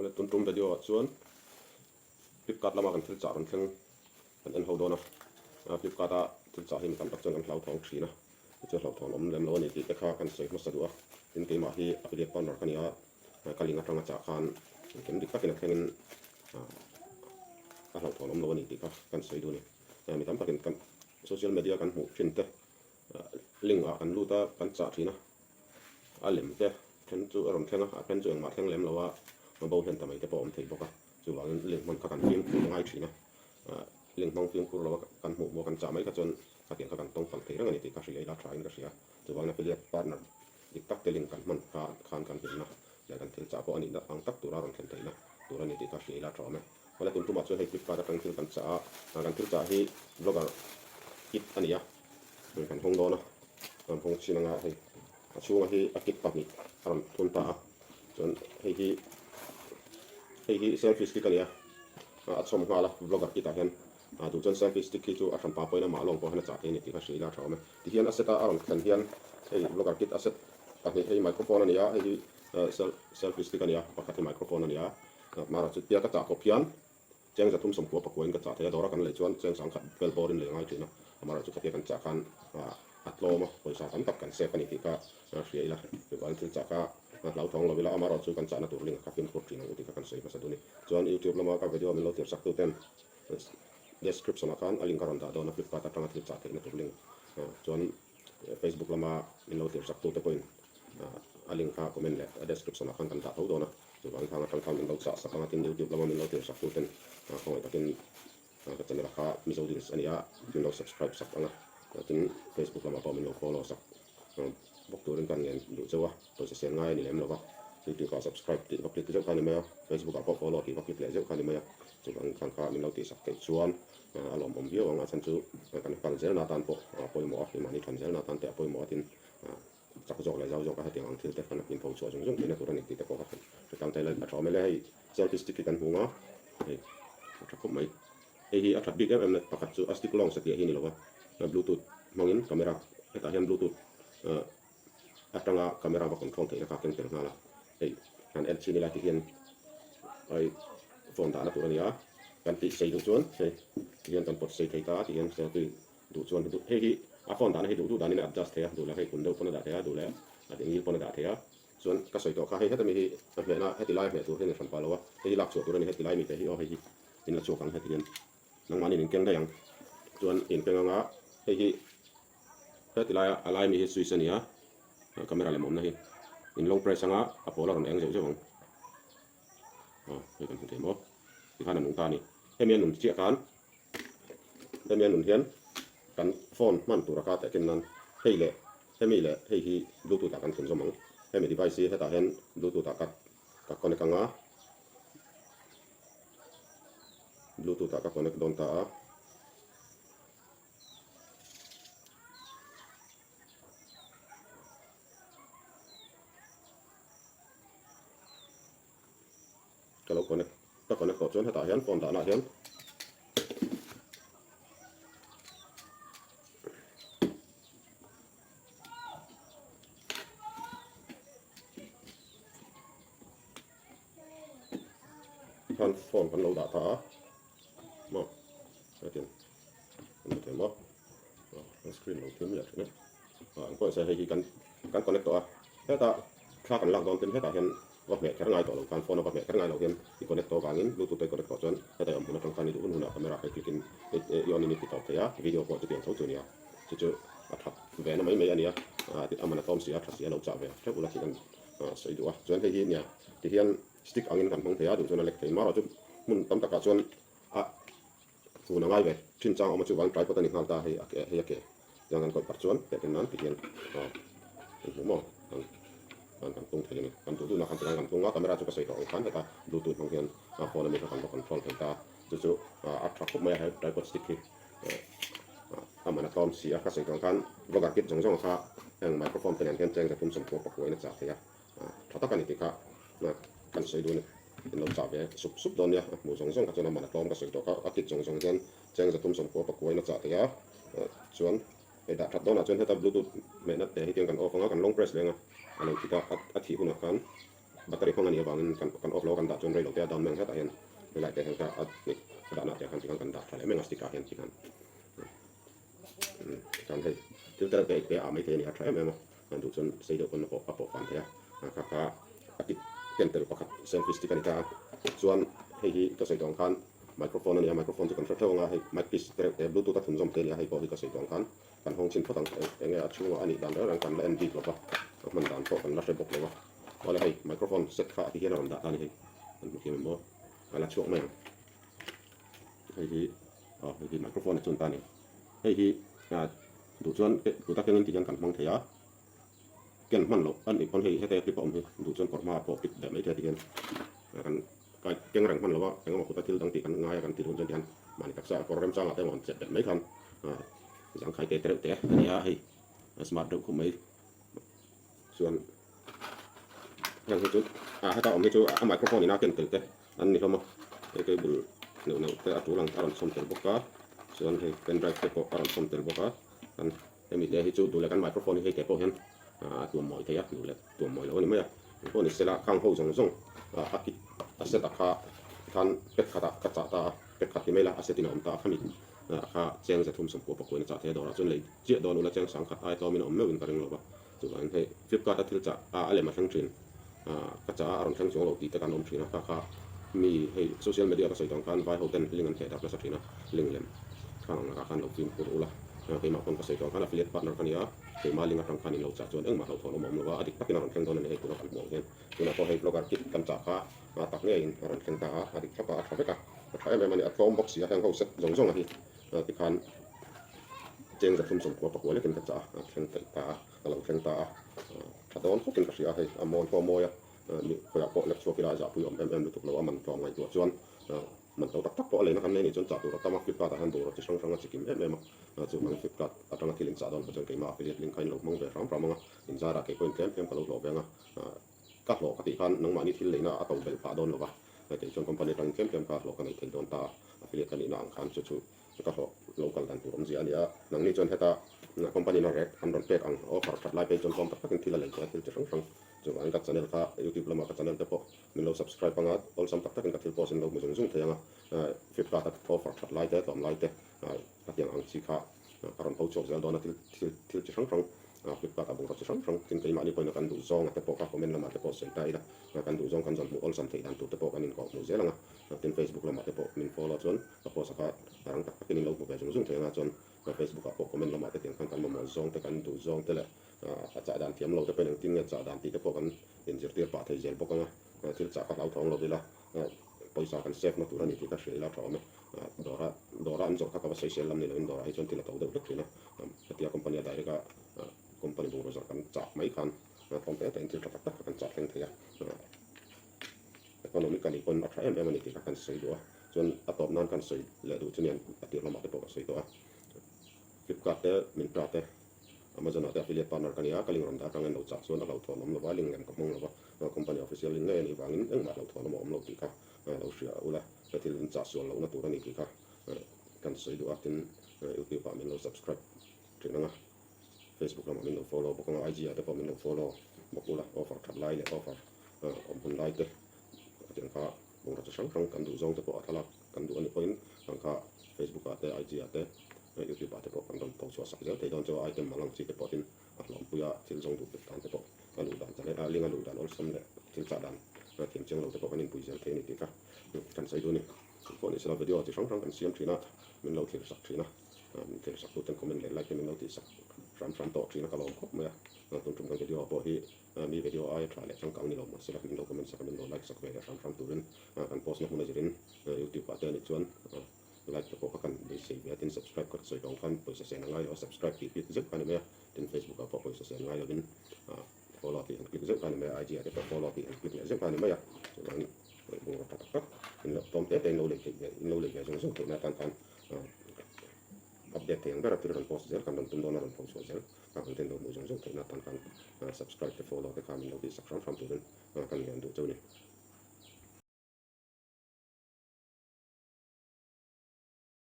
Awle tun tum video ah chuan Flipkart lama kan thil chah rawn thleng kan en ho dawn a, Flipkart a thil chah hi mi tam tak chuan kan hlauthawng thin a, chu hlauhthawn awm lem lo a ni tih te kha kan sawi hmasa duh a, tin keimah hi affiliate partner ka ni a, ka link atanga chah khan engkim dik takin a thlengin a hlauhthawn awm lo a ni tih kha kan sawi duh a ni. Mi tam takin kan social media kan hmuh thin te link ah kan lut a kan chah thin a, a lem te then chu a rawn thleng a, a then chu engmah thleng lem lo a, a bo hlen ta mai te pawh a awm thei bawk a, chuvangin link hman kha kan fimkhur ngai thin a, link hmang fimkhur lo a kan hmuh maw kan chah mai kha chuan khatiang kha kan tawng fal thei reng a ni tih kha hria ila tha in ka hria, chuvangin affiliate partner dik tak te link kan hman kha khan kan hlimna leh kan thil chah pawh a nihna ang tak tura rawn thlen theihna tur a ni tih kha hria ila tha awm e. Awle tun tumah chuan hei Flipkart atang thil kan chah a, kan thil chah hi blogger kit a ni a, kan hawng dawn a, kan hawng chin anga hei a chhunga hi a kit pahnih a rawn thun ta a, chuan hei hi hei hi selfie stick a ni a, a chhawm nghal a blogger kit ah hian duh chuan selfie stick hi chu a hran pa pawhin amah lawng pawh hian a chah thei a ni tih kha hria ila a tha awm e. Tihian a set a a rawn thlen hian hei blogger kit a set pahnih hei microphone a ni a, hei hi selfie stick a ni a, pakhat hi microphone a ni a. Mara chu tia ka chah kawp hian cheng 390 pakuain ka chah thei a, dawra kan lei chuan cheng 10,000 vel bawrin lei ngai thin a, Mara chu khatia kan chah khan a tlawm a, pawisa tam tak kan save a ni tih kha hria ila, chuvangin thil chah kha hlauthawng lo ila, amarawh chu kan chahna tur link kha fimkhur thin ang u tih kha kan sawi hmasa dun i. Chuan YouTube lama ka video min lo tirsak tu ten description ah khan a link a rawn dah dawn a, Flipkart atanga thil chah theihna tur link chuan Facebook lama min lo tirsak tute pawhin a link kha comment leh a description ah khan kan dah tho dawn a, chuvangin khang atang khan min lo chah sak ang a, tin YouTube lama min lo tirsak tuten khawngaih takin ka channel ah kha Mizo Deals a ni a, min lo subscribe sak ang a, tin Facebook lamah pawh min lo follow sak bawk turin ka ngen duh cheu a, pawisa sen ngai a ni lem lo va, YouTube ah subscribe tih va click zeuh kha a ni mai a, Facebook ah pawh follow tih va click leh zeuh kha a ni mai a, chuvangin khang kha min lo tihsak theih chuan. A lawmawm viau ang a chhan chu kan kal zelna atan pawh a pawimawh a, keimahni than zelna atan te a pawimawh a tin chak zawk leh zau zawk a hetiang ang thil te khan a inpho chhuah zung zung theihna tur a ni tih te pawh ka hre tang thei la a tha awm e le hei selfie stick hi kan hmu nga hei a tha khawp mai hei hi a that bik em em na pakhat chu a stick lawng satliah hi a ni lo va bluetooth hmangin camera hetah hian bluetooth atanga camera va control theihna kha a keng tel nghal a, hei han en chhin ila ti hian ai phone dahna tur a ni a, kan tih sei duh chuan hei ti hian kan pawt sei thei ta a ti hian selfie duh chuan hei hi a phone dahna hi duh duh danin a adjust thei a, duh leh hei kun deuh pawn a dah thei a, duh leh a ding ngil pawn a dah thei a, chuan ka sawi tawh kha hei heta mi hi a hmehna heti lai a hmeh tur hian a hran pah lo a, hei hi lak chhuah tur a ni heti lai mite hi aw hei hi in la chhuak ang heti hian nangmahni in keng daih ang chuan in keng anga hei hi. Heti laia a lai mi hi switch a ni a, camera lem awmna hi in long press anga a pawl a rawn eng zeuh zeuh ang. Aw hei kan hmu thei maw? Tikhan a nung ta a ni. Hemi a nun chiah khan hemi a nun hian kan phone hman tur a ka tehkin nan hei leh hemi leh hei hi bluetooth ah kan thlun zawm ang. Hemi device hi hetah hian bluetooth ah ka ka connect anga bluetooth ah ka connect dawn ta a. Ka lo connect ka connect tawh chuan hetah hian phone dahna ah hian khan phone kan lo dah ta a maw hetin An hmu thei maw? An screen lo thim leh thin a. An pawh se hei hi kan kan connect tawh a. Heta thla kan lak dawn ten hetah hian va hmeh kher ngai tawh lo khan phone a va hmeh kher ngai lo hian i connect tawh avangin bluetooth a i connect tawh chuan heta i awm hmun atang khan i duh hun hunah camera kha i click in i on in i ti tawp thei a, video pawh chutiang tho chu a ni a. Chu chu a that ve na mai mai a ni a, a man a tlawm si a, tha si a lo chah ve theuh ula tih kan sawi duh a. Chuan hei hi nia tihian stick angin kan hmang thei a, duh chuan a lek thei. Marawh chu hmun tam takah chuan a Hun a ngai ve. Thin chang awm a chuvang tripod a ni nghal ta hei a ke hei a ke chuan kan kawih parh chuan pek in nan ti hian aw in hmu maw kan kan kan tung thei a ni. Kan duh duhna khan tikhan kan tung a camera chu ka sawi tawh ang khan heta bluetooth hmang hian a phone ami kha kan va control thei ta chu chu a tha khawp mai a he tripod stick hi a man a tlawm si a ka sawi tawh ang khan vlogger kit zawng zawng kha heng microphone te nen hian cheng 390 in a chah thei a. Tha tak a ni tih kha kan sawi duh a ni. In lo chah ve sup sup dawn nia, a hmuh zawng zawng kha chuan a man a tlawm ka sawi tawh kha, a kit zawng zawng hian cheng 390 pakua in a chah thei a, chuan hei dah that dawnah chuan heta bluetooth hmehna te hi tiang kan off ang a, kan long press leng a, a lo thi ta, a thih hunah khan. battery hmang a nih avangin kan kan off lo a kan dah chuan rei lo te a down mai ang hetah hian helai te hian kha a ni a dahna ah te khan tikhan kan dah tha leh mai ang a stick ah hian tikhan tikhan hei thil te reuh te te a ah mai thei a ni a tha em em a an duh chuan sei deuh pawn a pawh a pawh fan thei a kha kha a kit ken tel pakhat selfie stick a ni ta a chuan hei hi ka sawi tawh ang khan microphone a ni a microphone chu kan hre theuh ang a hei mic piece te reuh te bluetooth a thunzawm thei a ni a hei pawh hi ka sawi tawh ang khan Kan hawng chhin phawt ang, eng nge a chhungah a nih dan reng reng kan la en bik lo va, a hman dan pawh kan la hre bawk lo va. Awle hei microphone set kha ti hian a rawn dah ta a ni hei, kan hmu thiam em aw, a la chhuak mai ang. Hei hi aw hei hi microphone a chun ta a ni. Hei hi duh chuan kut a kengin ti hian kan hmang thei a, ken hman loh a nih pawn hei hete clip a awm hi duh chuan kawr hmaah pawh clip leh mai thei a ti hian kan kai keng reng hman lo va, engemaw kut a thil dang tih kan ngai a kan ti duh chuan ti hian mahni taksa kawr remchangah te emaw han chet bet mai khan Zangkhai te tereuh te a ni a hei a smart deuh khawp mai chuan heng hi chu ah heta awm hi chu a microphone in a ken tel te an ni hlawm a hei cable neuh neuh te a tul ang a rawn chhawm tel bawk a chuan hei pen drive te pawh a rawn chhawm tel bawk a kan hemi te hi chu duh leh kan microphone hi hei te pawh hian a tuam mawi thei a duh leh tuam mawi lo a ni mai a engpawh ni sela khang ho zawng zawng a kit a set a kha khan pack khatah ka chah ta a pack khat ti mai la a set in a awm ta a khami a kha cheng zathum sawmkua pakuain a chah thei a dawrah chuan lei chiah dawn ula cheng sangkhat ai tlawmin a awm meuhin ka ring lo va chuvangin hei Flipkart a thil chah a a lem a thleng thin ka chah a a rawn thleng chuang lo tih te kan awm thin a kha kha mi hei social media ka sawi tawh ang khan vai ho ten link an theh darh nasa thin a link lem khang ang lakah khan lo fimkhur ula keimah pawn ka sawi tawh ang khan affiliate partner ka ni a keimah link atang khan in lo chah chuan engmah hlauhthawn awm a awm lo va a dik takin a rawn thleng dawn a ni hei tuna kan hmuh ang hian tunah pawh hei vlogger kit kan chah kha a tak ngeiin a rawn thleng ta a a dik thlap a a tha vek a. A tha em em a ni, a tlawm bawk si a, heng ho set zawng zawng a hi tikhan cheng zathum sawmkua pakua lekin ka chah a, a thleng theih ta a, a lo thleng ta a, tha dawn khawpin ka hria a hei, a mawi pawh a mawi a, khawiah pawh lek chhuak ila a zahpui awm em em lutuk lo a, man tlawm ngaihtuah chuan man to tak tak pawh a leina kan nei nih chuan chah tur a tam a, Flipkart ah hian bungraw chi hrang hrang a chi kim em em a, chuvangin Flipkart atanga thil in chah dawn pawh chuan keimah affiliate link kha in lo hmang ve hram hram ang a, inzarah kei pawhin tlem tlem ka lo hlawh ve ang a. Ka hlawh ka tih khan nangmahni thil leina a to belh phah dawn lo va, kei chuan company atangin tlem tlem ka hlawh ka nei thei dawn ta a, affiliate ka nihna ang khan chu chu ka hlawh lo kal dan tur awmzia a ni a, nangni chuan heta company na rate an rawn pek ang offer that lai phei chuan tlawm tak takin thil a lei thei a, thil chi hrang hrang chuvangin ka channel kha youtube lama ka channel te pawh min lo subscribe anga awlsam tak takin ka thil post in lo hmu zung zung thei ang a, Flipkart a offer that lai te tlawm lai te ka tiang ang chi kha ka rawn ho chhuak zel dawn a, thil thil chi hrang hrang. Flipkart a bungraw chi hrang hrang tin keimahni pawhin a kan duh zawng a te pawh kha comment lamah te pawh sawi ta ila, kan duh zawng kan zawn hmuh awlsam theih dan tur te pawh kan inkawh hmuh zel ang a, tin Facebook lamah te pawh min follow chuan ka post a kha rang tak takin in lo hmu ve zung zung thei ang a, chuan Facebook ah pawh comment lamah te tiang khan kan mamawh zawng te kan duh zawng te leh a chah dan thiam lo te pawhin engtin nge chah dan tih te pawh kan inzirtir pah thei zel bawk ang a, thil chah kha hlauthawng lo ila pawisa kan save na tur a ni tih ka hria ila tha awm e, dawra dawra an zawrh kha ka va sawisel lam ni loin dawrah hi chuan thil a to deuh hlek thin a. Hetia company a direct a company bungraw zawrh kan chah mai khan tlawm te tein thil tha tak tak kha kan chah thleng thei a, economically pawn a tha em em a ni tih kha kan sawi duh a, chuan a tawp nan kan sawi leh duh chu nian a tir lamah te pawh ka sawi tawh a, Flipkart te, Myntra te, Amazon ah te affiliate partner ka ni a, ka link rawn dah atangin lo chah chuan a hlauhthawn awm lo va, link lem ka hmang lo va, company official link ngei a nih vangin engmah hlauhthawn awm a awm lo tih kha lo hria ula, he thil in chah sual lohna tur a ni tih kha Kan sawi duh a, tin YouTube ah min lo subscribe thin ang a, Facebook lamah min lo follow bawk ang a, IG ah te pawh min lo follow bawk ula, offer that lai leh offer awm hun lai te hetiang kha bungraw chi hrang hrang kan duh zawng te pawh a thlalak kan duh a nih pawhin ang kha Facebook ah te, IG ah te, YouTube ah te pawh kan rawn pho chhuah sak zel thei dawn chu a, item mal ang chi te pawh tin a hlawmpui a, thil zawng duh tan te pawh a luh dan chale a, link a luh dan awlsam leh thil chah dan thiam chiang lo te pawh kan inpui zel thei a ni tih kha kan sawi duh a ni. Pawh ni sela video chi hrang hrang kan siam thin a, min lo thlir sak thin a, min thlir sak tuten comment leh like te min lo tih sak hram hram tawh thin a ka lawm khawp mai a, tun tum kan video pawh hi mi video aia tha leh changkang ni lo mah sela min lo comment sak a min lo like sak ve leh hram hram turin kan post na hmun a zirin youtube ah te a nih chuan like te pawh kha kan beisei ve a, tin subscribe kha ka sawi tawh ang khan pawisa sen a ngai lo a subscribe tih click zeuh kha a ni mai a, tin facebook ah pawh pawisa sen ngai lovin follow tih han click zeuh kha a ni mai a, IG ah te pawh follow tih han click leh zeuh kha a ni mai a, chuvangin Bungraw tha tak tak in lo tlawm te te in lo lei theih ve in lo lei ve zung zung theihna atan khan update thei ang ber a thil rawn post zel kan rawn tum dawn a rawn pho chhuah zel a content lo hmuh zung zung theihna atan khan subscribe te follow te kha min lo tihsak hram hram turin kan ngen duh cheu a ni.